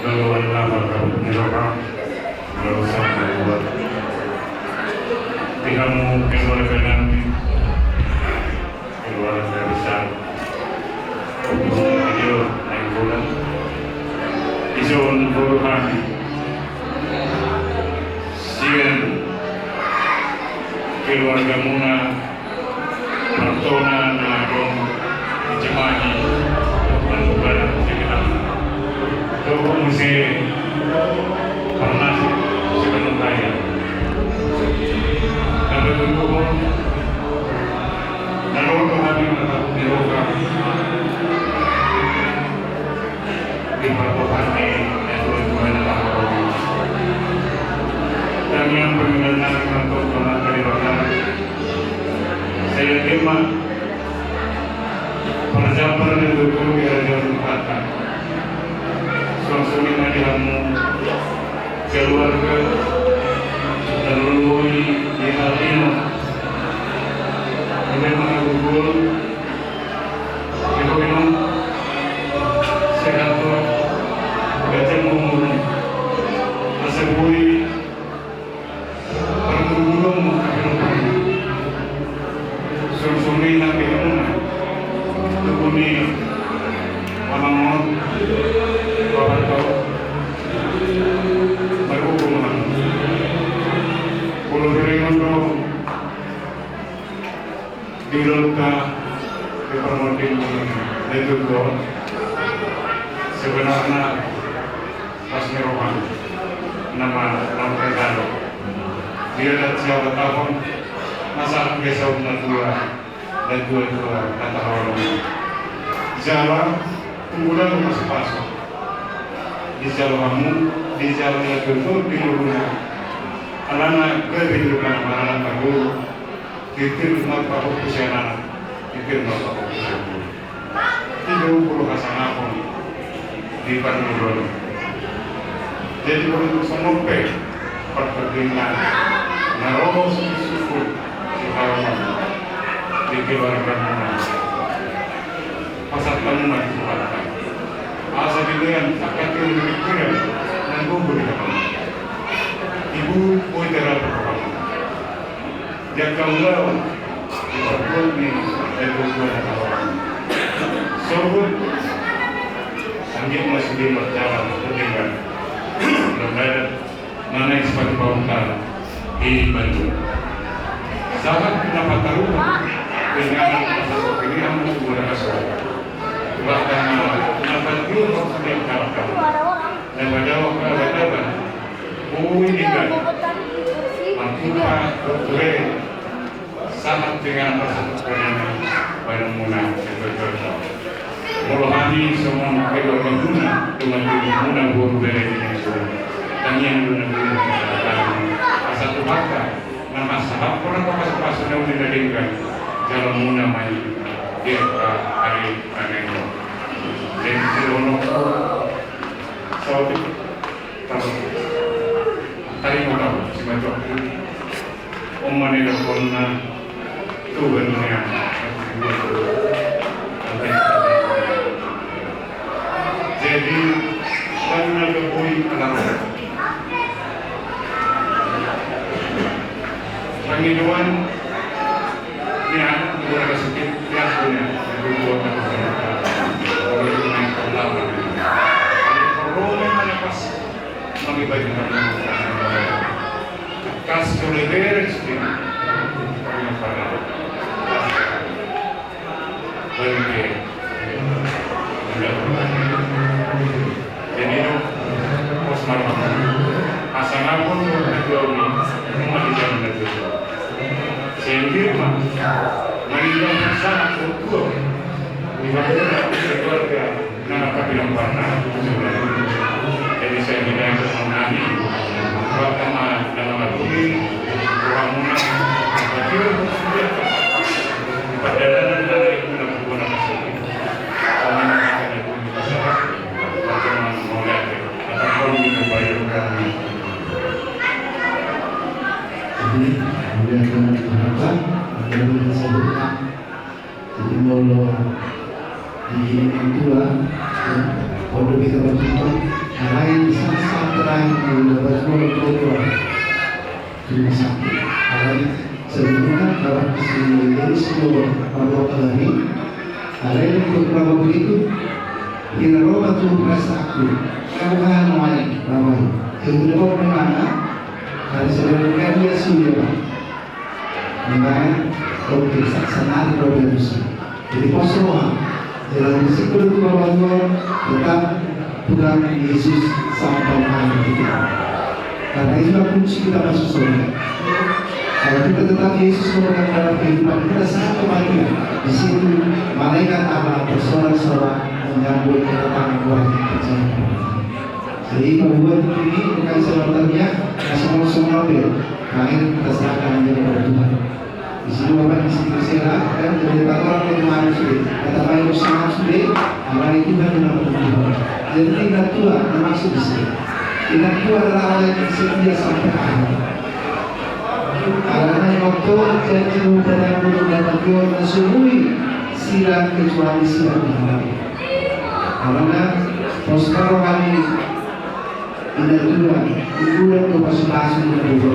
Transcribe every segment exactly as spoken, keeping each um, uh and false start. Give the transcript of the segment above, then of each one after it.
Lawan nama kabut ni roha, lalu sama buat. Di hamu keluarga nami, keluarga besar Video Nainggolan. Dison boru hami sian keluargamuna, partona na adong di Cimahi, manunggalan di Cimahi. Toko muse parnas sebenarnya. Kami berhubung, lalu kami menetap di lokal. Di partohan ni, eh, dua-dua na partohan. Dan yang berkenan dengan tontonan dari Bapak. Saya terima perjalanan itu di Raja Lupata. Suang-suang di hamu keluarga dan lului di Altino. Memang gugur Iko ino sehat, gajang umur, asa boi parmudulum, tapi lupa. Sunsuni nabi hamuna, tukuni, pamangon, paparto, marhubung. Puluh ribu dong. Di lompa di parmonding na tutu, sebenarna pas ni rohana nama nama kandalo. Dia dan siapa tahun masa angge saung na tua dan tua tua kata orang. Jala tunggu dan pasu-pasu. Di jala hamu, di jala na tutu di lompa. Alana gabe di mana mana tahu. Titir ma pahompu sian anak, titir ma pahompu sian guru. Tiga puluh hasangapon di parmudon. Jadi, untuk songon pe parpudinna na ro sukur di halaman di keluarga muna. Pasat hamu ma di Tuhan. Asa dilean, angka tiru di pikiran, nang gogo di halaman. Ibu, boi tera perkembangan. Jaka ulaon, diperbuat ni, dari perbuatan Allah. Sohut, anggiat ma sude marjalan, berlingkar. Berlingkar, mana yang sepatu bau utara, di Bandung. Sahat kenapa taruh, dengan rasa pilihan, sudah kasar. Bahkan, kenapa dia harus diangkat? Dan pada waktu ada kabar, oh, ini kan, mampu, Pak, betul. Sahat dengan rasa syukur padamu. Molo hami songon keluargamuna, dongan-donganmuna, boru bere di Nainggolan. Tangiang do na bere di Nainggolan. Asa Tuhanta na mansai hampura pasu-pasu na uli na denggan. Jalamuna ma i di angka ari na naeng ro. Jadi, sidohononku saotik. Tarima kasih, simatua. Umane daponna Tuhan nia. Jadi, tanna gaboi alam. Pangidoan nia, gora sedikit, ya, punya. Itu buat apa? Kalau itu naik ke belakang. Kalau memang pas Mami bagi kami. Kas kami beres di. Bagi dia. Jadi itu pos malam. Asa ngapun dua ini. Mati jangan itu. Sehingga mah. Meninggal sangat bertuah. Di mana keluarga. Nah, tapi yang pernah, jadi saya bilang ke Nani, bahwa kama dalam hal ini, orang muna, bagi orang sudah, perjalanan dari muna berguna kasih. Kami akan ada pun kita serah, bagaimana mau lihat, atau pun kita bayar kami. Jadi, kemudian dengan harapan, ada yang saya Jadi molo di hini tua, Pondok Bina Batutuan, alai di sana sangat terang, di Batutuan, di rumah sakit. Alai sebelumnya, kalau di sini, jadi semua mabok lari, alai untuk mabok itu, di rumah tu perasaan aku, kamu kan main, main. Itu dia mau kemana? Hari sebelumnya dia sudah, Pak. Memang, oke, sa-, sanari do dia bisa. Jadi, pos roha. Jadi, di situ tu bahwa tetap pegang Yesus sampai akhir hidup. Karena itulah kunci kita masuk surga. Kalau kita tetap Yesus memegang dalam kehidupan kita saat kematian, di situ malaikat Allah bersorak-sorak menyambut kedatangan orang yang percaya kepada Dia. Jadi, pembuat ini bukan sebenarnya, nah, semua-semua, ya. Terakhir, kita serahkan aja kepada Tuhan. Di sini Bapak, di sini saya, dan dari orang yang harus, kata baik usaha sudah, alai Tuhan yang berdoa. Jadi, ingat Tuhan, yang maksud di sini. Ingat Tuhan adalah Allah yang setia sampai akhir. Karena yang waktu janji pada guru dan Tuhan, sungguh silang kecuali silang yang lain. Karena, pos rohani, Inda dua, dua tu pasupasu na dua.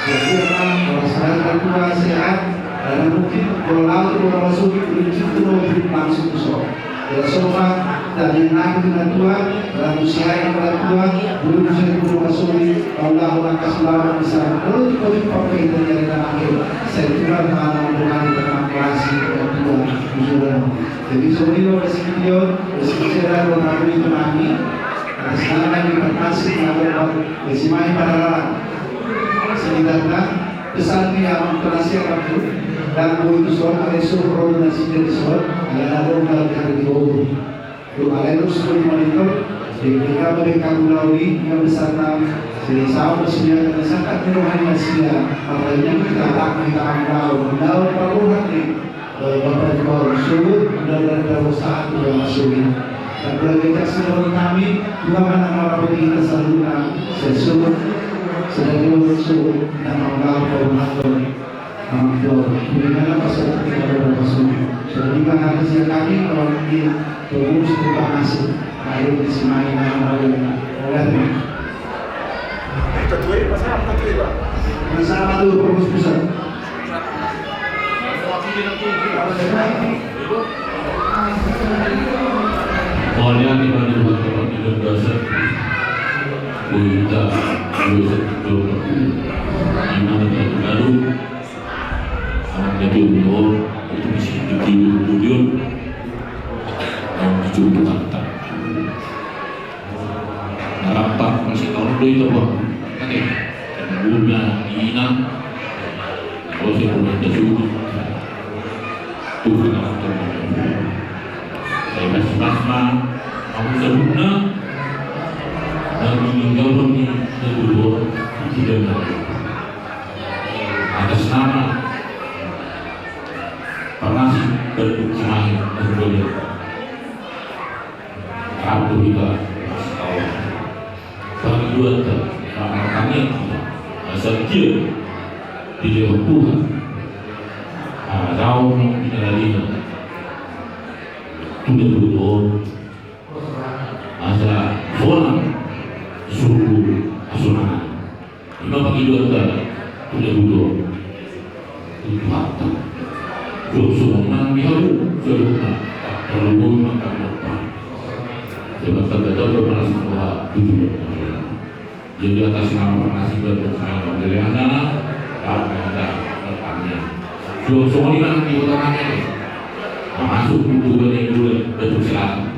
Jadi apa, kalau selain dua sehat, karena mungkin kalau laut itu kalau masuk, itu langsung ke sana. Ya, semua, dan yang naik dengan dua, dalam usia yang berat dua, belum saya dulu masuk di Allah, orang kasih lawan bisa. Kalau itu pakai itu dari dalam akhir, saya kira malam dengan kita masih dengan dua, jujur. Jadi, semua itu masih video, masih saya lakukan itu kami. Atas nama yang terkasih, Bapak, Simai Paralala. Sebenarnya, pesan yang terasiak waktu, dan buat itu soal, ada suruh roda nasi dari soal, ada lalu kalau dari dulu. Tuh, ada itu suruh monitor, di kita berikan melalui yang beserta, jadi, sama, sudah, ada zakat di rohani nasi, ya, makanya kita tak, kita ambil, ambil, perlu hati. Eh, Bapak Ibu, suhut, dan dari Bapak saat sudah masuk. Dan keluarga kita semua kami, dua anak orang kita saluran, sesuhut, sedang suhut, dan mengenal Bapak Ibu. Amin. Demikianlah pasal kita pada Bapak semua. Sudah dibahas ya kami, kalau di pengurus kita masuk. Ayo, di sini main, main, main. Oke. Ketua, Pak, sama ketua, Pak. Bersama tuh, pengurus pusat. Oleh yang dimaksud Bapak Ibu dosen, Buya Dosen, di mana kita baru, anak itu umur, itu bisa ditiru, kemudian, yang dicumbu kata. Harapan masih tahun itu, Bang. Oke. Guna inang. Kalau saya mau minta suhu. Tuhan akan terima. Saya kasih basma. Aku sebutnya. Dan meninggalkan di kedua. Tidak ada. Atas nama. Pernah sih berpikir dan boleh. Rap tu hita, bagi dua ta, rap martangiang hita, asa dia dilehon Tuhan harajaon na pinaradinan tu na dua on, asa sonang surgo hasonangan. Ima pangidoan ta, tu na dua on. Tu Tuhanta. Suang songon i nang di hamu, saluhutna. Parloboi ma parlompan. Sebab tanda-tanda panas roha tujuh. Jadi atas nama Parnasida dan Parnasida, kami minta pertanyaan. Suang songon i nang di kota nami. Masuk tu bulan yang bulan, Batu Selatan.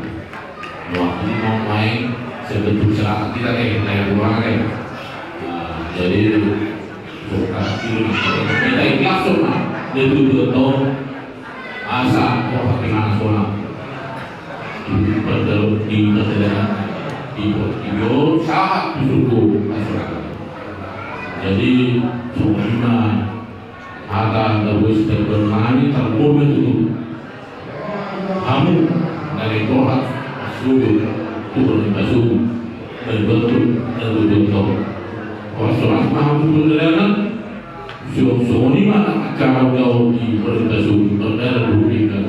Wah, ini mau main sebentuk serata kita deh, kayak bola deh. Nah, jadi, suka ini, kita ikhlas, Sob, nah. Dia tuh dua tahun, asa, wah, pakai mana, Sob, nah. Di perdalam, di perdalam, di, di, di, sahat, di suku, masyarakat. Jadi, semua, hata, da, wis, da, bermani, tak boleh tutup. Hamu na naeng roha, suhut, tu na naeng pasuhut, na naeng bantu, na naeng bantu. Horas-horas ma hamu tu pardalanan, suang songon i ma acara gaul di pardalanan, pardalanan.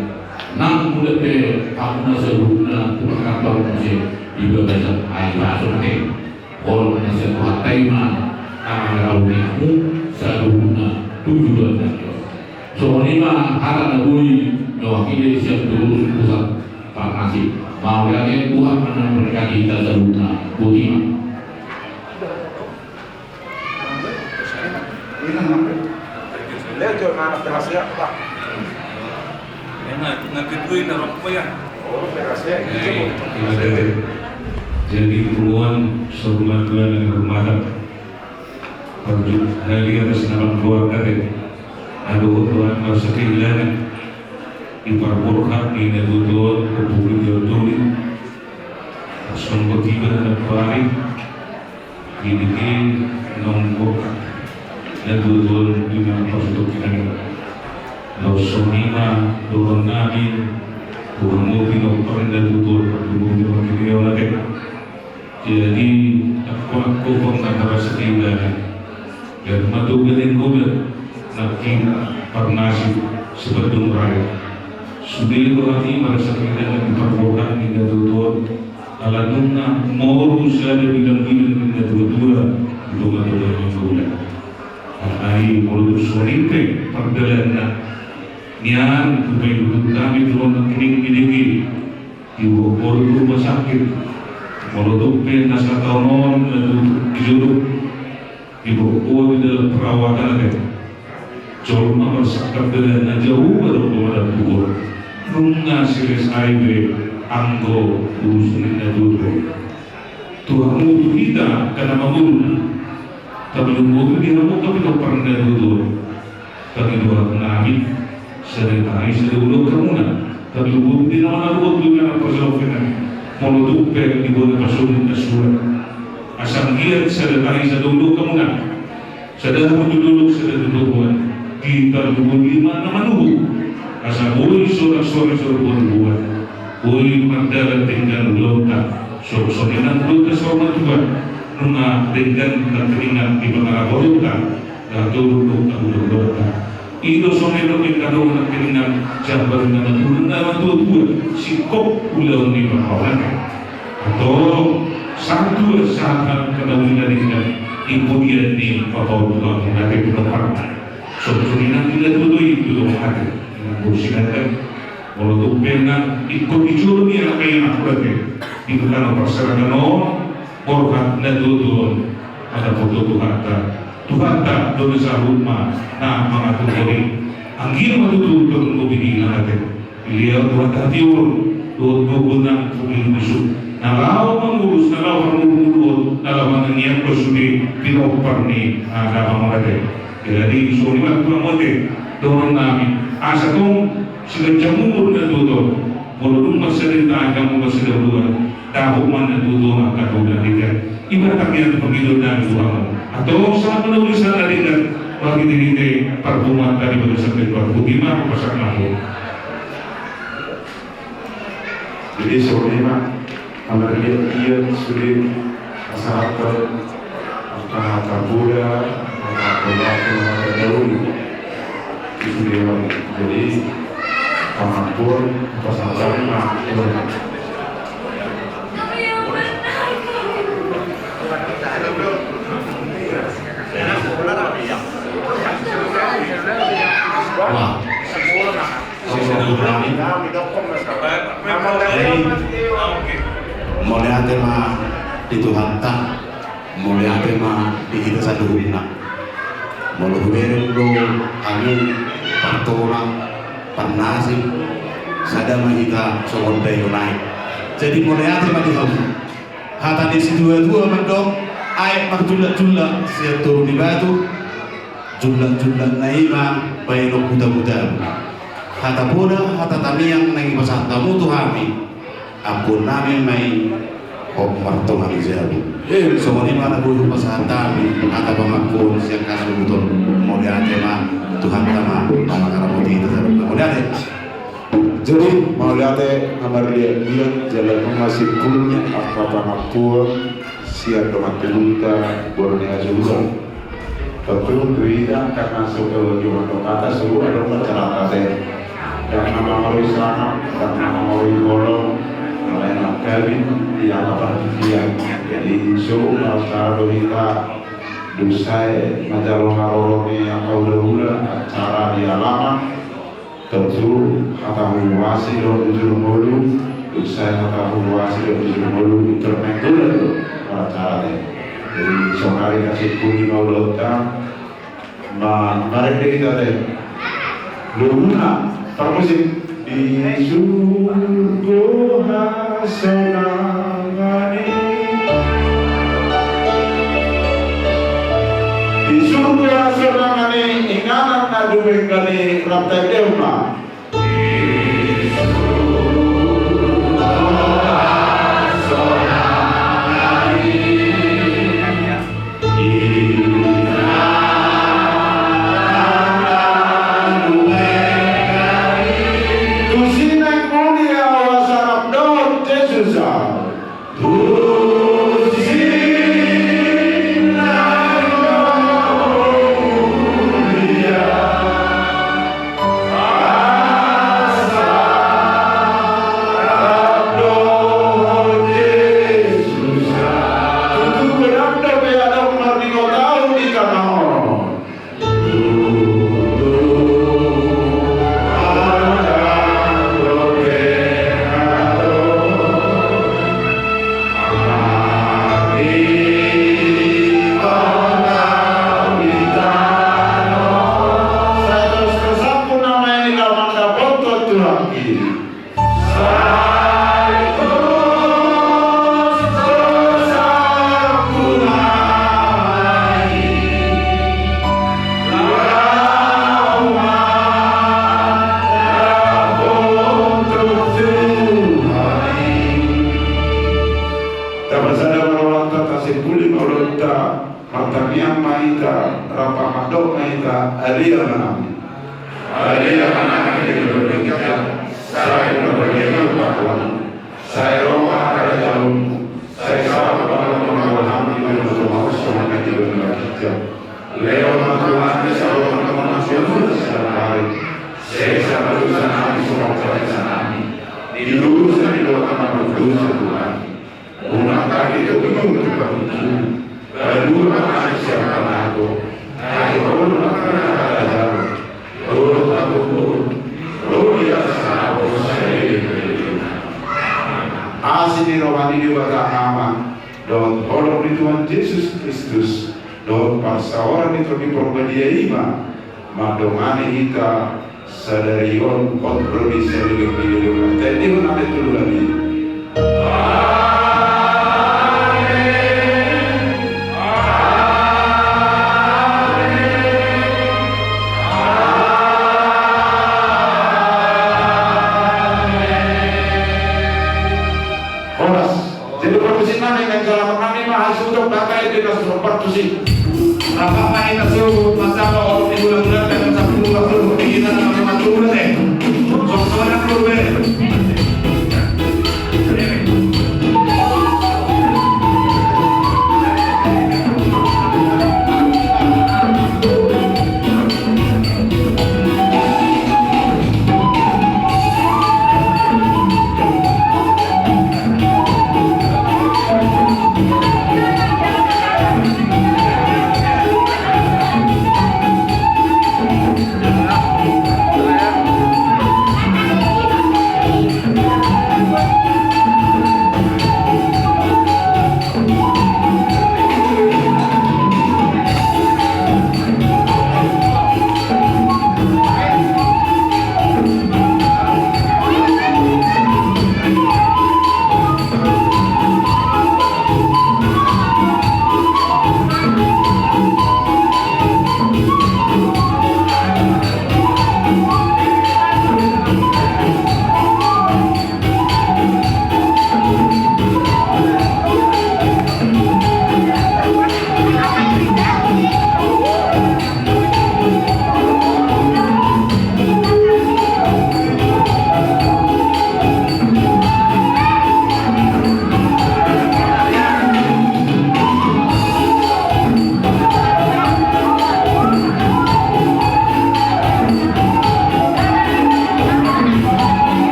Nang mula pe hamu na saluhutna tu parkantor muse di bagasan ai baso te. Olo na sian Tuhanta i ma na mangarau ni hamu saluhutna tu joloan na tio. Songon i ma hata na boi mewakili sian pengurus pusat Parnasip. Mauliate, Tuhan ma na memberkati hita saluhutna. Boti ma. Jadi punguan saluhutna na hormat, parjolo hali atas nama keluarga te, adong do marasa kehilangan di parborhat ni na tuatua on, Ompu Ginjal Doli. Songon tiba na pari di diki nonggo na tuatua on di na pasutuk kinani. Laos songon i ma dohonon nami tu hamu pinompar ni na tuatua on, tu hamu pinompar ni na tuatua on. Jadi angka, angka pangkatara sakidalan dan matuga dan goda nangkin Parnasip Sibandung Raya. Sude do hami marasa kehilangan di parborhat ni na tuatua on. Ala nunga moru sada bilangbila ni na tuatua di tongatonga ni hulahula. Alai molo tung songon i pe pardalananna, nian hupaihutihut hami tu roha nangkining di diki. Diboan ho di rumah sakit. Molo tung pe na sataon on na tutu di jolo, diboan ho di dalam perawatan ate. Jolma marsangkap dalan na jauh adong do madan puhor. Nunga selesai be anggo urusan ni na tutu. Tu hamu tu hita angka na mangolu, tarlumobi di hamu angka pinompar ni na tuatua on. Pangidoan nami, sada tangi sada ulaon hamuna. Tarlumobi di na manalu on tu inganan parsaulian nami. Molo tung pe diboan pasolit na suan, asa anggiat sada tangi sada ulaon hamuna. Sada hamu tu dolok, sada tu toruan. Di tarlumobi ma na manubu, asa boi sorak-sorai soripada boan. Boi mardalan denggan ulaonta. Songon i nang ulaonta saur matua, nunga denggan nangkiningan di pangarapotonta. Laho tolu do angka ulaonta. I do songon i do angka dongan nangkiningan, jambar na matua, na matuatua, singkop ulaon ni parkahonon. Antong sahat tua sahat angka na uli na denggan di pudian ni papaundulan na tep na parna. Songon i nang di na tuatua i tu dongan ate. Nang bosi nang. Molo tung pe nang ingkon di jolo ni angka ianakhon ate, di tano parserahan on, borhat na tuatua on, mandapothon Tuhanta. Tuhanta do na sahat ma na mangaturhon i. Anggiat ma tutu tarlumobi di inang ate. Dilehon Tuhanta hatiuron dohot gogo nang pudi ni suhut na laho mangurus, na laho marmulumulu, na laho manangiangkon sude pinompar ni, ah, damang on ate. Jadi songon i ma tu hamu ate dohonon nami, asa tong siganjang umur na tuatua on. Molo dung marsada di tangan, dung marsada di ulaon, dapot ma na tuatua on angka dongan na denggan. I ma tangiang pangidoan nami tu hamu. Antong sahat ma na uli sahat na denggan marhitehite parpunguanta di bagasan na hita on. Boti ma, pasahat ma. Jadi songon i ma, na marliat-liat sude pasahathon angka hata poda, hata poda, hata daun. Jadi pangampuon, pasahathon ma. Wah. Jadi, mauliate ma di Tuhanta, mauliate ma di hita saluhutna. Molo hubereng do hamu partona, parnasip, sada ma hita songon daingon aek. Jadi mauliate ma di hamu. Hata ni situatua mandok, aek marjullak-jullak sian toru ni batu, jullak-jullakna i ma baenon buta-buta. Hata poda, hata tangiang naeng pasahat hamu tu hami, ampuon nami ma i hot martonga ni jabu. Songon i ma na boi hupasahat hami hata pangampuon sian hasuhuton. Mauliate ma, Tuhanta ma na mangaramoti hita saluhutna. Mauliate. Jadi mauliate na marliat-liat jala nunga simpul angka pangampuon sian dongan tubuta, bona ni hasuhuton. Tontu tu hita angka na so, eh, jumandok hata so adong ma carata te. Ndang na mangaroi sangap, ndang na mangaroi holong, alai na gabe di angka partingkian. Jadi so, marcara do hita, dung sae manjalo haroro ni angka hulahula acara di alaman. Tontu hata huhuasi dohot bujur ngolu, dung sae hata huhuasi dohot bujur ngolu, pintor naeng golan do marcara te. Jadi sonari tasimpuli ma ulaonta. Ma, marende hita te. Luguna, parmusik. Di surgo hasonangan i. Di surgo hasonangan i, inganan na dumenggan i, rap taendehon ma. Tusi naeng mulia au asa rap dohot Jesus au. Tapasada ma rohanta, tasimpuli ma ulaonta. Martangiang ma hita, rap mandok ma hita, Ale Amanami. Ale Amanami, di banua ginjang, sai mangalean ma goarMu. Sai ro ma harajaonMu. Sai saut ma lomo ni rohaM di banua tonga on songon na di banua ginjang. Lehon ma Tuhan di saluhut na pangan sian on sadari on. Sesa ma dosanami songon panesanami di dosa ni angka na mardosa tu hami. Unang tagi Ho tu parunjunan, palua ma hami sian pangago, ai Ho do na mangalehon harajaon dohot hagogoon, ro di atas na hosa i. Asi ni roha ni Debata Ama, dohot holong ni Tuhan Jesus Kristus, dohot parsaoran ni Tondi Porbadia i ma mandongani hita sadari on, hot ro di salelenglelengna. Taendehon amen tu Tuhan i. Amen. Amen. Amen. Horas. Jadi parmusiknami, naeng salamatnami ma haha suhut, bangkai di nas partusi. Rap ma hita suhut, masa ma orang di bulan-bulan dan satu bulan suhut di hita na mangaturan, eh. Sok soalnya perlu, eh.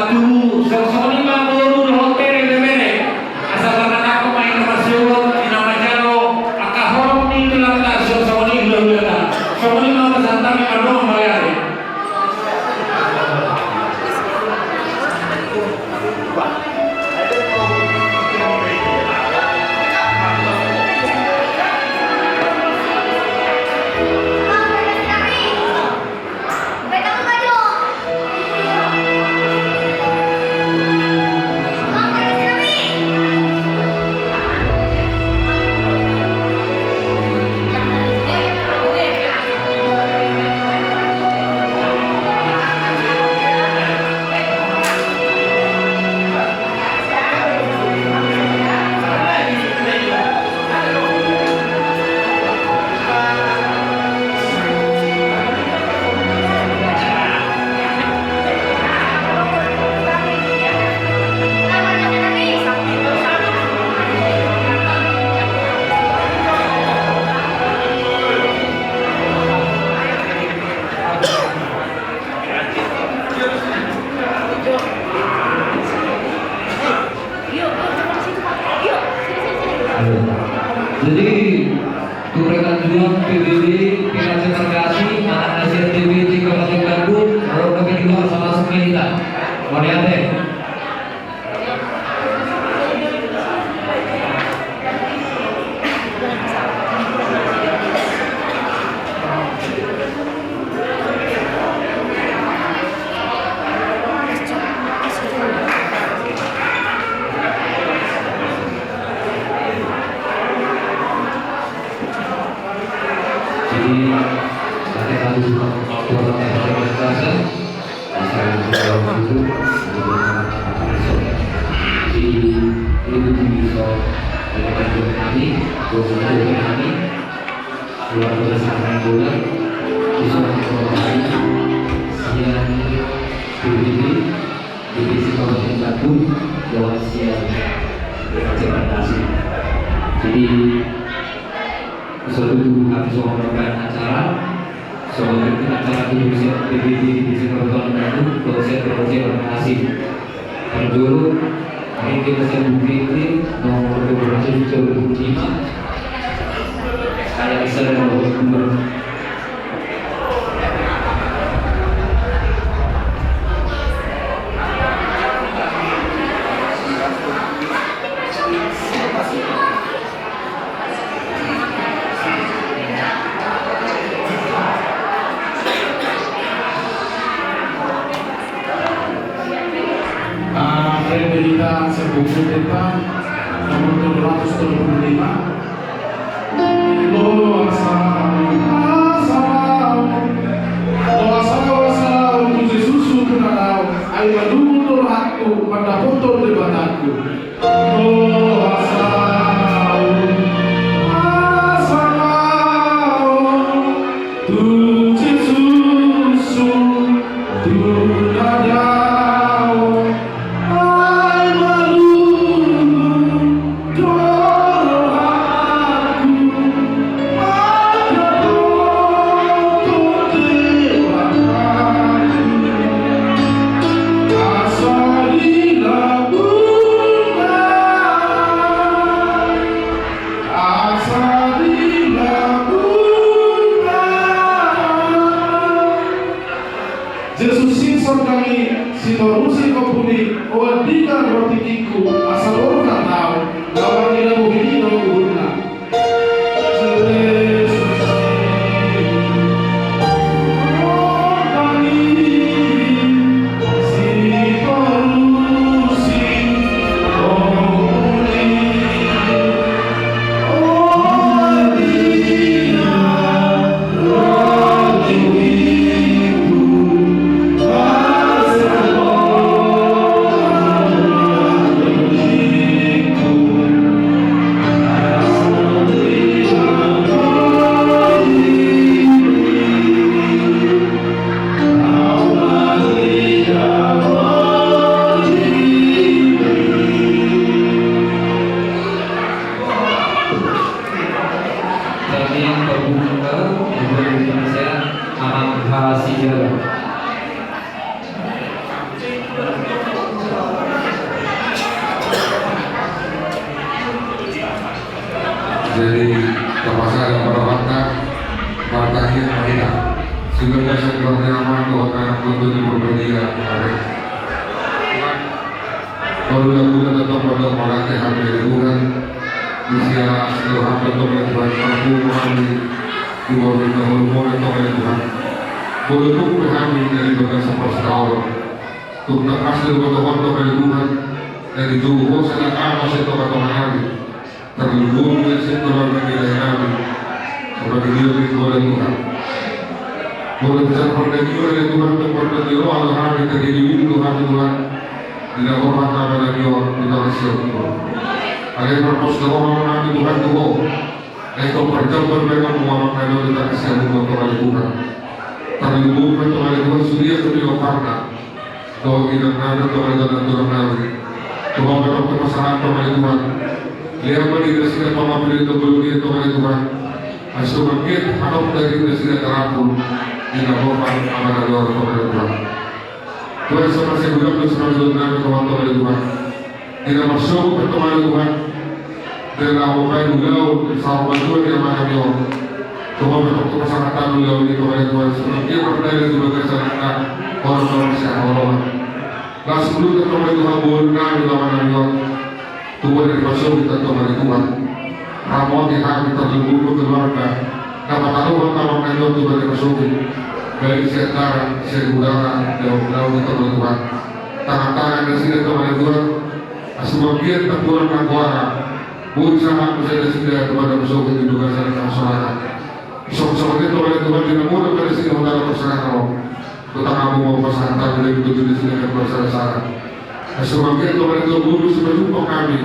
Tubu, songon i ma boru dohot bere, bebere. Asa marnatangkon ma i na marsiuhon, i na manjalo angka holong ni tulangta, songon i hulahulata. Songon i ma pasahat nami, mardongan mauliate. Jadi, tu rekan juang P B B P K C Margasi, anak S D P T Kabupaten Bandung, ro dope di luar sama-sama kita. Mauliate. Jadi, pakai lagu Tuhan Maha Kuasa. Jadi, itu bisa dari kami, dari kami, keluarga besar main bola, bisa menghormati sian P B B, Divisi Kabupaten Bandung, lewat sian P K C Bandasi. Jadi, so tutu hami so mambuka acara, so mambuka acara tu sian P B B Divisi Kabupaten Bandung, dohot sian P K C Bandasi. Parjolo, akhirnya kita sian Bupati nomor dua ratus dua puluh lima. Ada bisa dan nomor dua. Ah, Freddy Hita, Sepupu Hita, nomor tujuh ratus tujuh puluh lima. Loas au, loas au, loas au, loas au, tu Jesus hutunanau, ai malungun do rohangku, mandapothon Debatangku. Loas au, loas au, tu Jesus hutunanau, ai malungun do rohangku, mandapothon Debatangku. Asa dilambung ma, asa dilambung ma. Jesus singkop nami, sitorusi ho pudi, oan digan ro tingkingku, asa lorok hatau, laho marnida bohi ni uhurna. Jadi, tapasada ma rohanta, martangiang ma hita. Di bagasan goar ni Ama, dohot Anak, dohot Tondi Porbadia. Amen. Mauliate ma antong, mauliate hami di Tuhan. Di siala asi ni rohaM antong ale Tuhan, marpungu hami di ngolu ni holong-Mu antong ale Tuhan. Molo tung pe hami di bagasan parsaoran, tung tangkas do huboto Ho antong ale Tuhan, na ditogu Ho sian angka ama sian tonga-tonga nami. Tarlumobi ma sian keluarga ni lae nami. Apalagi dia di keluarga Tuhan. Molo sian keluarga ni lae Tuhan, keluarga ni roha do hami, tarlumobi do hami Tuhan. Di na roha ni ama nami on, di tangan siamun. Alai marpos do roha ma hami Tuhan tu Ho. Ai tong parjambar bahenon Ho, amang nami on, di tangan siamun on, Tuhan ale Tuhan. Tarlumobi ma Tuhan ale Tuhan, sude angka pinompar na. Dohot inang nami, dohot inang nami. Tuhan, mardongan pasahat Tuhan ale Tuhan. Lehon ma di nasida pangapulon dohot pangoluan Tuhan ale Tuhan. Asa tumangkit hatop dari nasida tarapul. Di na roha ni ama nami on Tuhan ale Tuhan. Tuhan, sai marsigudang do sipangidoan nami Tuhan, Tuhan ale Tuhan. Di na marsogot pe Tuhan ale Tuhan. Di na mambahen ulaon saur matua di ama nami on. Tuhan, mardongan pasahat Tuhan ulaon i Tuhan ale Tuhan. Seperti pernah di bagasan angka orang-orang sihaholongan. Las bulu Tuhan ale Tuhan, boru nami, ama nami on. Tuhan, di pasogit Tuhan ale Tuhan. Ramoti hami, tarlumobi keluarga. Na pataruhon amang nami on Tuhan, di pasogit. Baik sian darat, sian udara, daun-daun Tuhan ale Tuhan. Tangan-tangan nasida Tuhan ale Tuhan. Asa bagian na hurang na goara. Boi sahat muse nasida Tuhan ale Tuhan, di bagasan angka hasolatan. Songon-songon i Tuhan ale Tuhan, di na muruk nasida huhut pasahat Ho. Tu tangan-Mu ma pasahat hami, di tutu nasida na parsada-sada. Asa bagian Tuhan ale Tuhan, boru sipajumpang hami.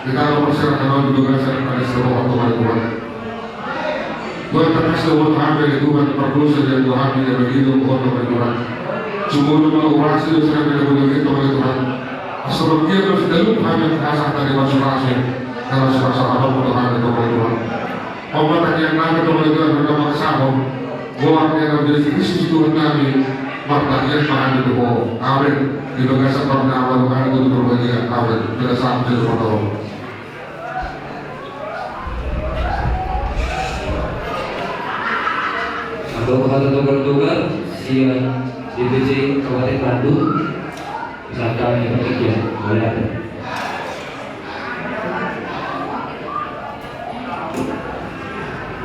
Di tangan pasahat Ho di bagasan angka hasolongan Tuhan ale Tuhan. Tuhan, tangkas do huboto hami ale Tuhan, pardosa di anggo hami na mangidop Ho Tuhan ale Tuhan. Sumurung ma urasi dosa nami na mangidop Ho Tuhan ale Tuhan. Asa bagian do sitalup hami angka hasahatan na masumasu. Na masumasu Ho Tuhan ale Tuhan. On ma tangiang nami Tuhan ale Tuhan, na mangasahon goar ni Anakmu Jesus Kristus Tuhan nami, martangiang ma hami tu Ho. Amen. Di bagasan goar ni Ama, Anak, Tondi Porbadia. Amen. Bagasan Tuhan. Mardongan hata togar-togar sian D P C Kabupaten Bandung. Saka ni pertiga, boleh ada.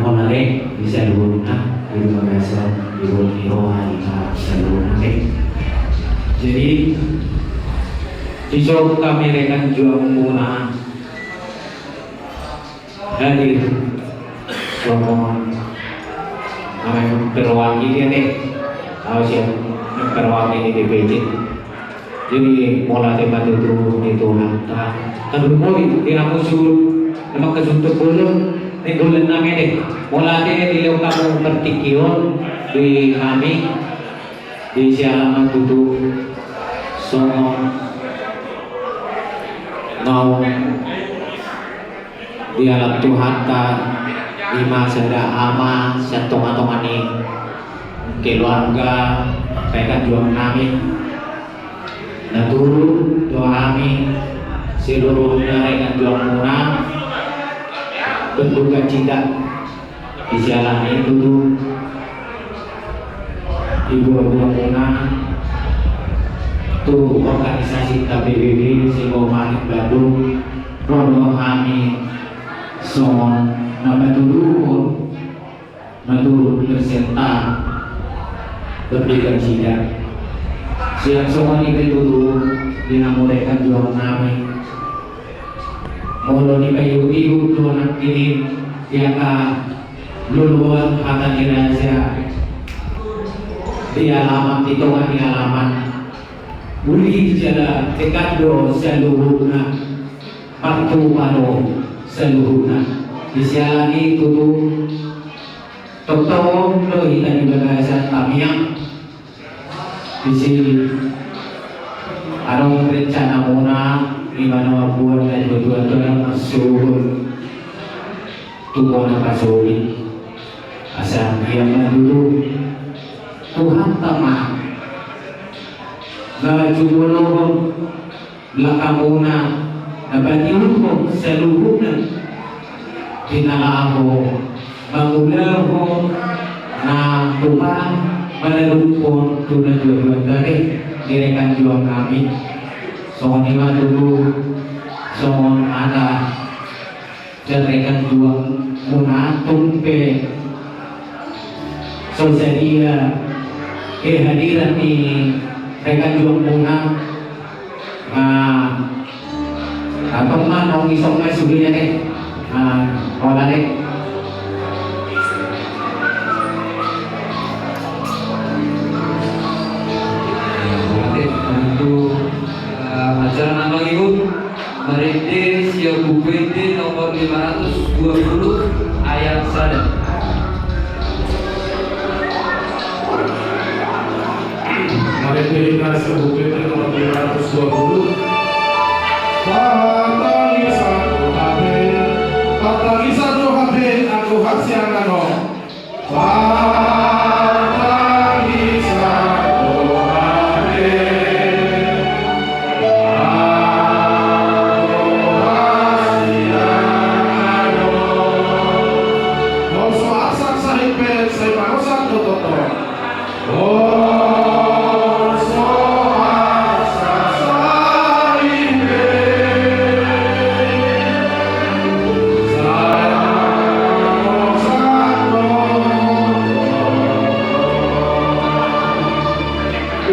Mauliate di saluhutna, di bagasan, di roha, di saluhutna. Jadi, di saat kami dengan juang muna hadir songon na perwakilan, eh, au sian perwakilan D P C. Jadi mauliate ma tutu di Tuhanta. Tarlumobi di hamu suhut na mangkasuntuk bolon, ni bolon nami ende. Mauliate dilehon hamu partingkian di hami. Di siala ma tutu songon naung dialap Tuhanta, i ma sada ama sian tonga-tonga ni keluarga rekan juang nami. Na turut do hami seluruhna rekan juang muna, berduka cita. Di siala ni i tutu di boa-boa muna tu organisasi P B B P se-Kabupaten Bandung, ro do hami songon na patuduhon na turut berserta berduka cita. Sian songon i pe tutu di hamu rekan juang nami. Molo dipaihut-ihut do nangkin i di angka loloan hata ni raja di alaman, di tonga ni alaman. Uli jala dekat do saluhutna, martupa do saluhutna. Di siala ni i tutu tongtong do hita di bagasan tangiang. Disi adong rencana muna, i ma na mambuat na dua-dua tu na marsuhut tu bona pasogit. Asa ia ma tutu Tuhanta ma na jumolohon langka muna, na patiuthon saluhutna Di na laho mangulahon na tupa manarumpon tu na juajuanta di rekan juang nami. Songon i ma tutu songon hata sian rekan juang muna tung pe so sadia kehadiran ni rekan juang muna. Nah, apa ma nong isong ma sudah ya deh. Nah, hola deh. Oke, untuk eh, acara nambang ibu. Marende sian Buku Ende nomor lima ratus dua puluh ayat sada. Marende hita sian Buku Ende nomor lima ratus dua puluh. Patangisan do hape, patangisan do hape anggo hasiangan on.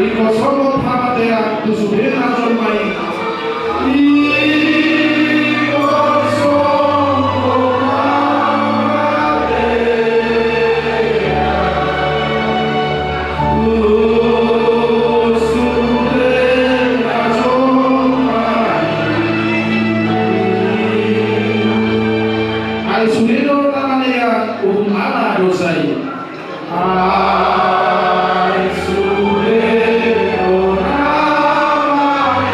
Ingkon sogot hamatean tu sude na jolma i. Ingkon sogot hamatean tu sude na jolma i. Ai sude do na malean uhum ala dosa i. Ai sude do na malean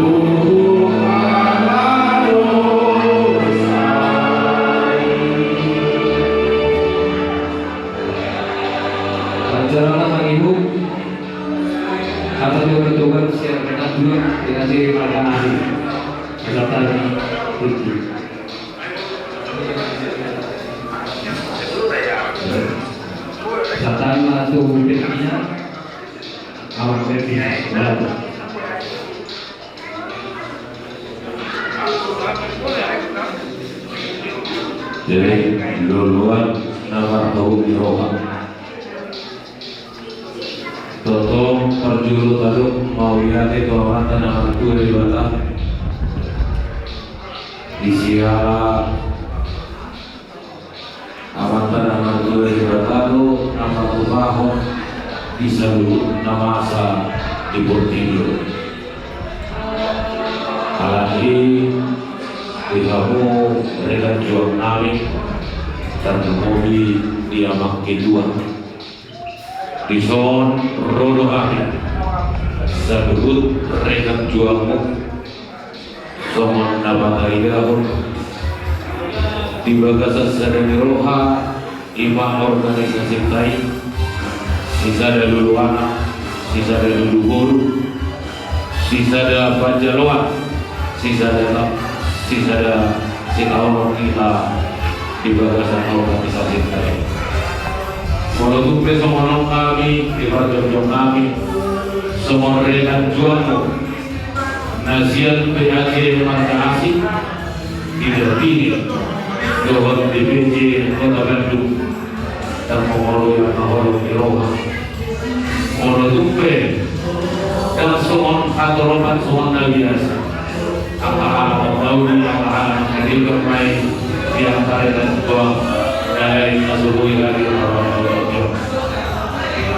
uhum ala dosa i. Raja Rama Sangibu. Hata juga bertugas siap datang juga dengan diri mereka nanti. Datang itu. Datang atau berpindah. Awak berpindah. Jadi, loloan na marhau di roha. Tongtong parjolo tadok mauliate tu Amanta na martua Debata. Di siala Amanta na martua Debata do na matupahon di saluhut na masa di portibi on. Alani i di hamu rekan juang nami tarlumobi di amang ketua. Dison ro do hami saluhut rekan juangmu songon na pataridahon di bagasan sada ni roha, ima organisasi tai, sisada lulu anak, sisada lulu boru, sisada panjaloan, sisada tap, sisada sitaonon hita di bagasan organisasi tai. Molo tung pe songon on hami di parjongjong nami songon rekan juangmu na sian P H C Marga Asih, didampingi dohot D P C Kota Bandung, dan molo i na holong ni roha. Molo tung pe ndang songon hatolopan songon na biasa, angka halak na uli, angka halak na denggan ma i di angka rekan juang na lain na so boi hadir.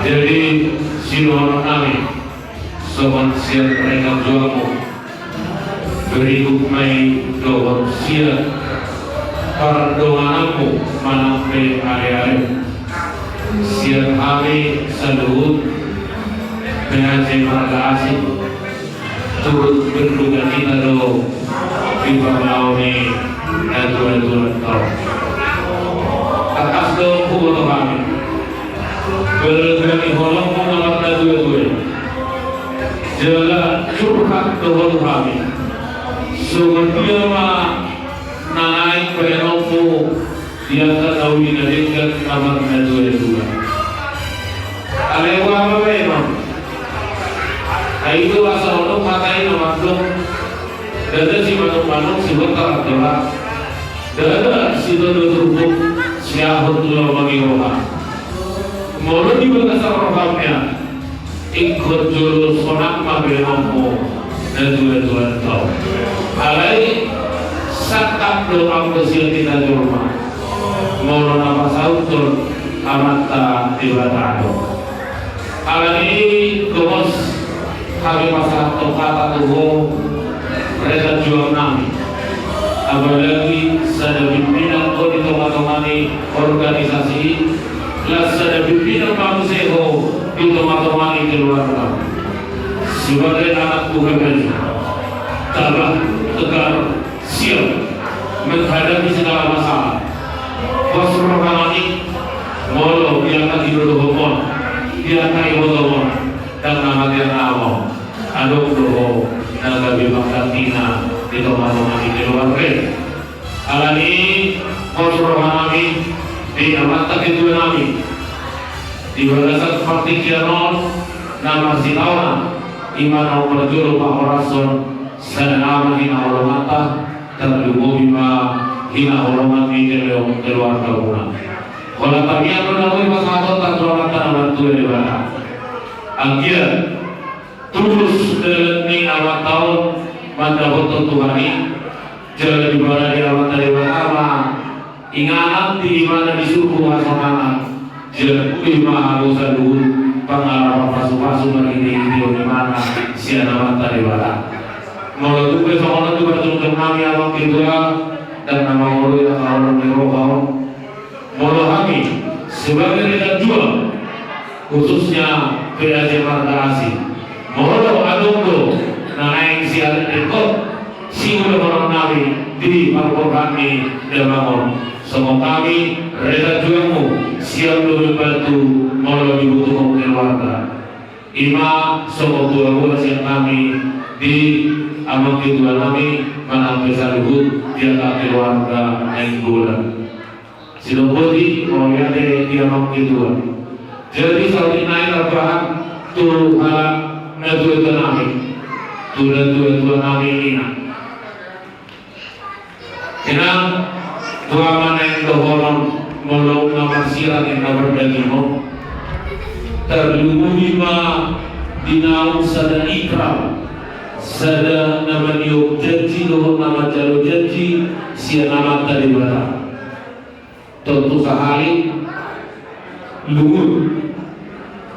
Jadi sidohonon nami songon sian rekan juangmu, berikut ma i dohot sian pardongananmu manang pe ale-ale sian hami saluhut P H C Marga Asih, turut berduka cita do di pangalaho ni natua-tua on. Tangkas do huboto hami balga ni holongmu na marnatua-tua i, jala curhat do ho tu hami Songon dia ma na naeng baenonmu di angka na uli na denggan na marnatuatua? Alai boha ma baenon? Ai do asa adong hata i na mandok: Ndada simanukmanuk, sihontar andolan, ndada sitodo turbuk, siahon tu laho mangiroha. Molo di bagasan roham nian, ingkon jolo sonang ma baenonmu natuatuanta on. Alai sangkap do anggo sian hita jolma, molo na pasauthon Amanta Debata do. Alani i gomos hami pasahathon hata tu ho, rekan juang nami. Apalagi sada pimpinan ho di tongatonga ni organisasi i, laos sada pimpinan ma muse ho di tongatonga ni keluarga. Sebagai anak buah baju, tabah, tegar, siap menghadapi segala masalah. Pos roha nami, molo di angka hinadohonon, di angka ibotoon on, ndang na mate angka amang, adong do ho na gabe panggantina di tongatonga ni keluarga i. Alani i pos roha nami di amanta ketua nami di bagasan partingkian on na marsitaonan, i ma na umparjolo pahorashon sada nama hinaholonganta, tarlumobi ma hinaholongan ni kelu-, keluargamuna. Holan tangiang do na boi pasahatonta tu Amanta na martua Debata. Anggiat tulus dalan ni amanta on mandapothon Tuhan i, jala dibarani Amanta Debata ma inganan di imana di surgo hasonangan, jala boi ma hamu saluhut pangalapan pasupasu marhitehite on imana sian Amanta Debata. Molo tung pe songon on di parjongjong nami amang ketua, ndang na mangoloi angka holong ni roha on. Molo hami sebagai rekan juang, khususnya P A J Marga Asi, molo adong do na naeng sian ringkot siulahonon nami di parborhat ni damang on, songon hami rekan juangmu siap do membantu molo dibutuhon keluarga. I ma songon boaboa sian hami di amang ketua nami manang pe saluhut di angka keluarga Nainggolan. Sidok boti mauliate di amang ketua. Jadi saotik nai tarbahen tu halak natuatua nami, tu natuatua nami, inang. Inang, boha ma naeng dohonon molo nunga marsirang i na mardaging on? Tarlumobi ma di naung sada ikrar, sada na maniop janji dohot na manjalo janji sian Amanta Debata. Tontu sahali lungun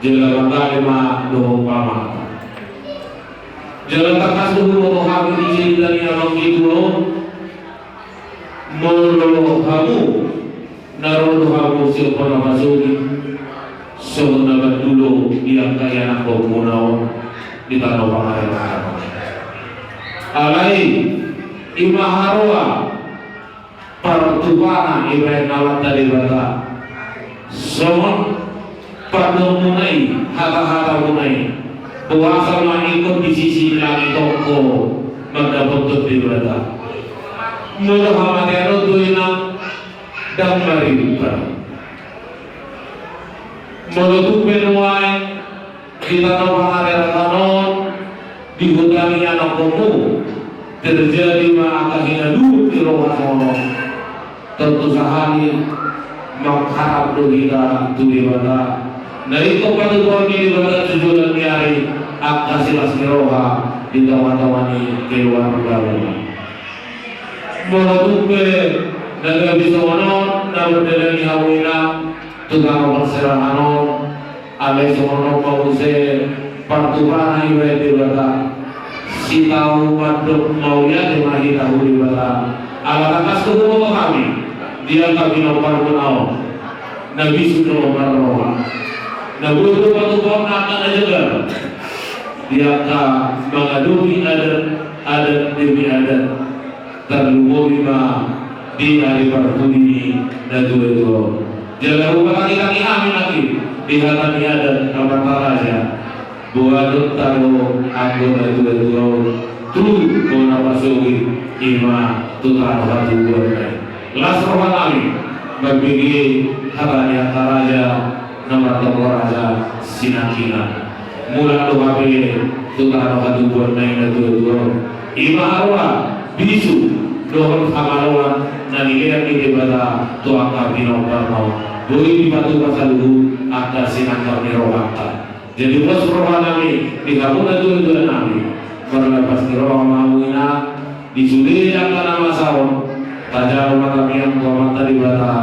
jala manggale ma dohot pamangan. Jala tangkas do huboto hami di cerita ni amang ketua on, molo hamu na ro do hamu sian bona pasogit songon na mandulo di angka ianakhonmuna on di tano pangarerahan. Alai i ma haroa partupana ibaen Amanta Debata. Songon pandokmuna i, hatahatamuna i, boasa ma ingkon di sisi langit on ho mandapothon Debata? Molo hamatean on do, inang, ndang maribur. Molo tung pe nuaeng di tano pangarerahan on, di huta ni ianakhonmu, terjadi ma angka hinaluhut ni roha songon on, tontu sahali mangharap do hita tu Debata. Na ingkon patupaon ni Debata tu joloan ni ari angka silas ni roha di tongatonga ni keluargamuna. Molo tung pe na gabe songon on na mardalani hamu, inang, tu tano parserahan on, alai songon on ma muse partupana ibaen Debata. Sitau mandok mauliate ma hita tu Debata, ala tangkas do huboto hami di angka pinomparmuna on, na bisuk do marroha, na boi do patupaonna angka na jagar di angka mangadopi adat, adat demi adat. Tarlumobi ma di ari parpudi ni natuatua on. Jala hupatangitangi hami nangkin di hata ni adat Amanta Raja, boanonta do anggo natuatua on tu bona pasogit, i ma tu tano hatubuan nai. Las roha nami mambege hata ni angka raja na martonggo raja sinangkinan. Mulak do hape tu tano hatubuan nai na tuatua on, i ma haroa, bisu dohot hamaloan na nilean ni Debata tu angka pinomparna on. Boi dipatupa saluhut angka sinangkap ni rohanta. Jadi pos roha nami di hamu na tuatua nami, marlapas ni roha ma hamu inang. Di sude angka na masa on, tajalo ma tamiang tu Amanta Debata,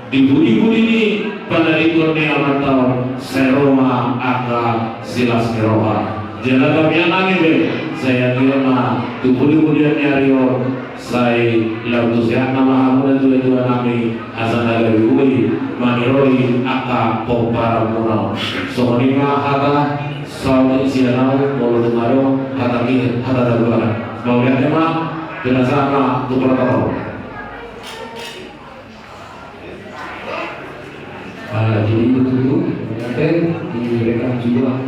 di pudipudi ni panariton ni amanta on, sai ro ma angka silas ni roha. Jala tamiang nami be, sai anggiat ma tu pudipudian ni ari on, sai lam tu sehat nama hamu na tuatua nami, asa na gabe boi maniroi angka pomparanmuna on. Songon i ma hata saotik sian ahu, molo tung adong hata ki hata na dua. Mauliate ma, pinasahat ma tu protokol. Ah, jadi itu dulu, mauliate di rekan juga,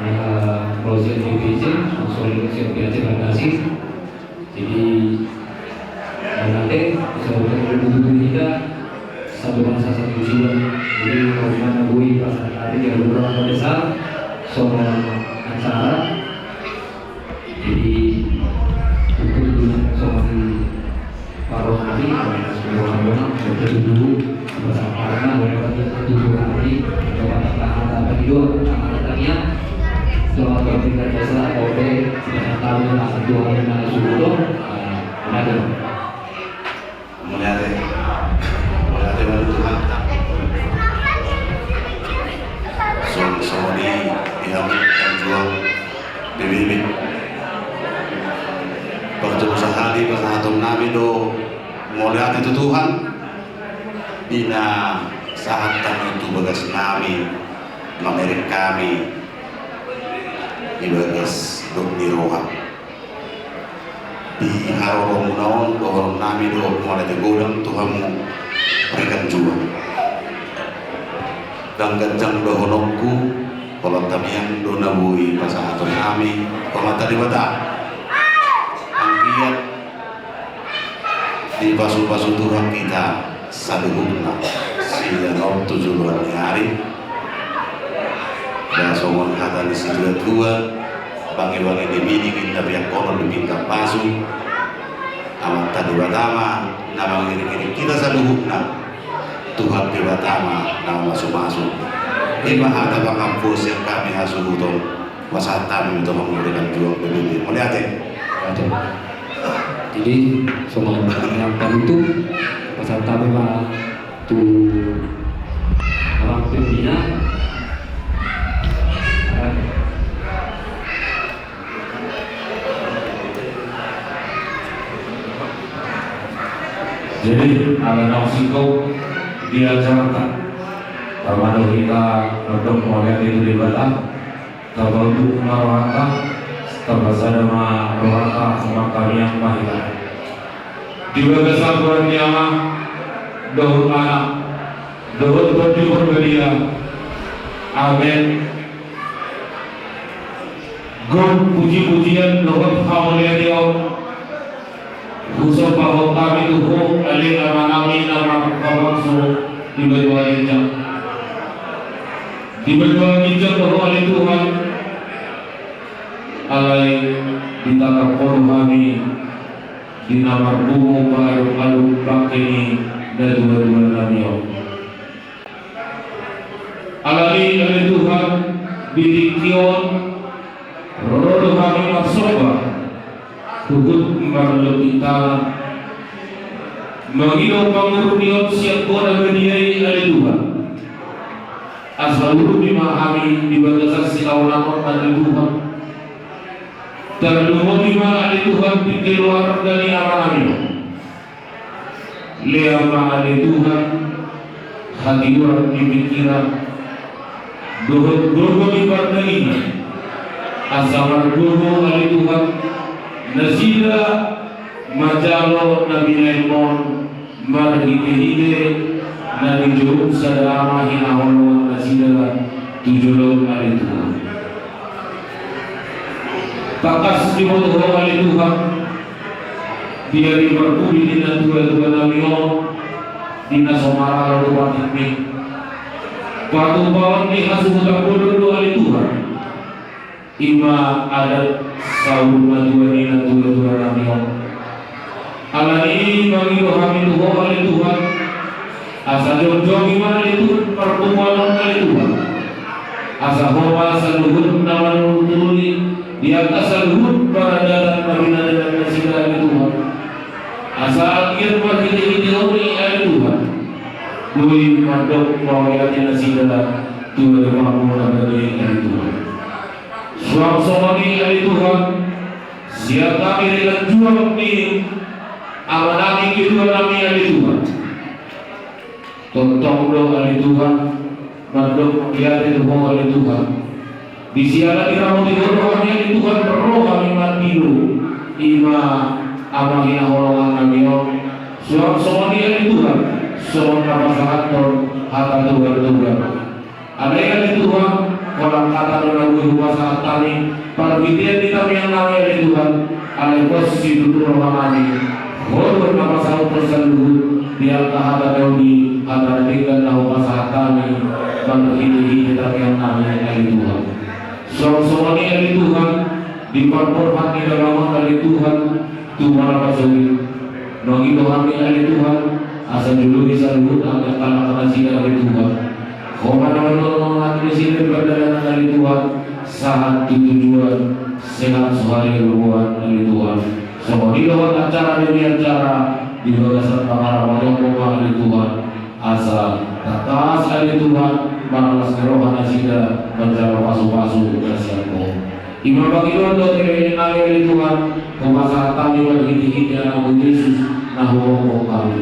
ah, proses B P C, langsung siap diajar kasih. Jadi, nanti bisa bukan begitu kita satu bangsa satu jiwa. Jadi, kalau mana bui pasal tadi dia kurang besar, semua acara. Jadi, itu dulu semua di paruh hari, kalau semua orang itu dulu. Pasahat ma, mauliate tu Tuhan i, dohot hata-hata di dua, hata-hata tamiang, dohot hata-hata jasa, oke, pasahat ma tu Tuhan i na suruh do, ah, mauliate. Mauliate. Mauliate ma tu Tuhan. Song, song di, di hamu, juang, B B B. Parjolo sahali pasahaton nami do mauliate tu Tuhan. Di na sahat hamu tu bagas nami, mamereng hami di bagas dok ni roha. Di haroromuna on, dohonon nami do mauliate godang tu hamu rekan juang. Ndang ganjang dohononku, holan tamiang do na boi pasahaton nami tu Amanta Debata. Anggiat dipasupasu Tuhan hita saluhutna sian on tu joloan ni ari. Ba songon hata ni situatua, bangebange ni bini inna biakkonon di pinggan pasu. Amanta Debata ma na mangiringiring hita saluhutna. Tuhan Debata ma na mamasumasu. I ma hata pangampu sian hami hasuhuton. Pasahat hami tu hamu rekan juang B B B. Mauliate. Mauliate. Jadi, songon hata panutup, pasahat hami ma tu amang pimpinan. Jadi, ala naung singkop di acaranta, tapadohon hita mandok mauliate tu Debata. Tapaunduk ma rohanta, tapasada ma rohanta, mangkamiang ma hita. Di bagasan goar ni Ama, dohot Anak, dohot Tondi Porbadia. Amen. Gok pujipujian dohot hamauliateon husombahon hami tu Ho, ale Amanami na marhabangsa di banua ginjang. Di banua ginjang do Ho ale Tuhan, alai ditatap Ho do hami di na marpungu paadopadop bangke ni natuatuanami on. Alani ale Tuhan, di tingki on ro do hami marsomba, huhut marlobit tangan, mangido pangurunion sian Ho na badia i ale Tuhan. Asa urupi ma hami di bagasan silaonan on ale Tuhan. Tarlumobi ma ale Tuhan di keluarga ni amanami on. Lehon ma ale Tuhan hatiuron ni pingkiran dohot gogo ni pardagingan, asa margogo ale Tuhan nasida manjalo na binahenmon marhitehite na nijou sada ama hinaholongan nasida tu jolom ale Tuhan. Tangkas diboto Ho ale Tuhan, di ari parpudi ni natuatua nami on, di na so maralo tu patikmi. Patupaon ni hasuhuton bolon do ale Tuhan, i ma adat saur matua ni natuatua nami on. Alani i mangido hami tu Ho ale Tuhan, asa jongjong i ma ale Tuhan parpunguan on ale Tuhan. Asa Ho ma saluhut na manulutului di angka saluhut paradaton na pinadaton nasida ale Tuhan. Asa anggiat marhitehite Ho i ale Tuhan, boi mandok mauliate nasida tu adopanmu na badia i ale Tuhan. Suang songon i ale Tuhan, sian hami ringan juang ni amanami ketuanami ale Tuhan. Tongtong do ale Tuhan, mandok mauliate tu Ho ale Tuhan. Di siala diramoti Ho do hami ale Tuhan, ro hami mangido, i ma ama hinaholongan nami on. Suang songon i ale Tuhan, songon na pasahathon hata togar-togar. Alai ale Tuhan, holan hata do na boi hupasahat hami, parhitean ni tangiang nami ale Tuhan, alai pos situtu roha nami, Ho do na pasauthon saluhut, di angka hata na uli, hata na denggan na hupasahat hami, marhitehite tangiang nami ale Tuhan. Suang songon i ale Tuhan, di parborhat ni damang on ale Tuhan, tu Manapasogit. Mangido hami ale Tuhan, asa jolo i saluhut angka anak nasida ale Tuhan. Ho ma na manulak hami nasida di pardalanan ale Tuhan, sahat tu tujuan, sehat suhari roboan ale Tuhan. Songon i dohot acara demi acara, di bagasan pangarahon ni Ho ma ale Tuhan. Asa tangkas ale Tuhan, marlas ni roha nasida manjalo pasupasu na sian Ho. I ma pangidoan dohot hepeng nami ale Tuhan, hupasahat hami marhitehite Anakmu Jesus, na huboan hami.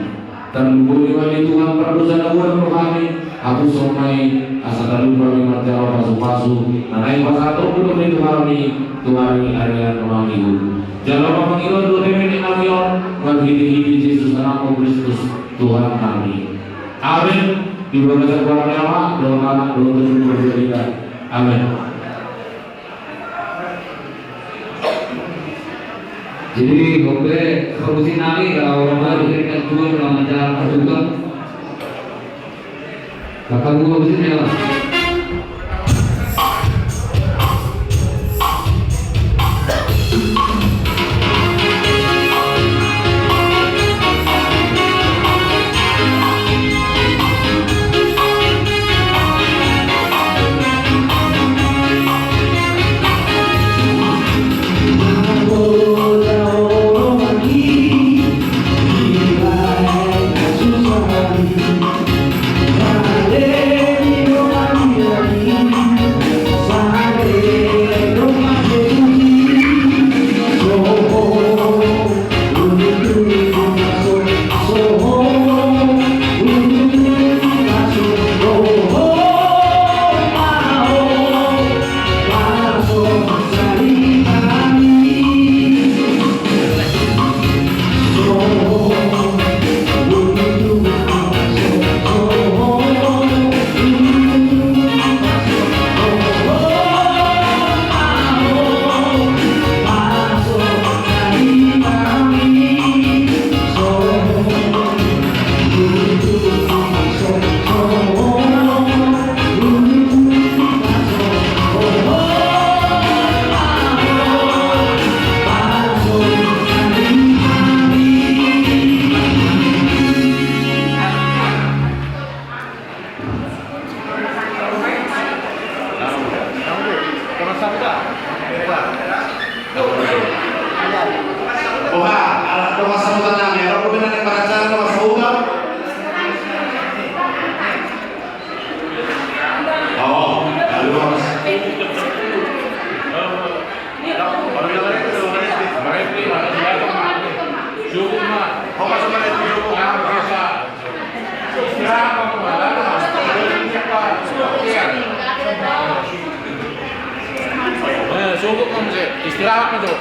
Tarlumobi ma ale Tuhan pardosa na hubuat hami, hapushon ma i, asa talup hami manjalo pasupasu na naeng pasahatonmu dope tu hami, tu ari-ari na mangihut. Jalo ma pangidoan dohot hepeng nami on, marhitehite Jesus Anakmu Kristus, Tuhan nami. Amen. Di bagasan goar ni Ama, dohot Anak, dohot Tondi Porbadia. Amen. Jadi, oke, solusi nami, kalau orang baru jadi kan dua, kalau macam apa juga. Kakak gua di sini ya. Oha, ala dongan sahuta nami, ala dope na naeng maracara dongan sahuta. Oh, alu mas. Eh, sogok ma muse, istirahat ma jo.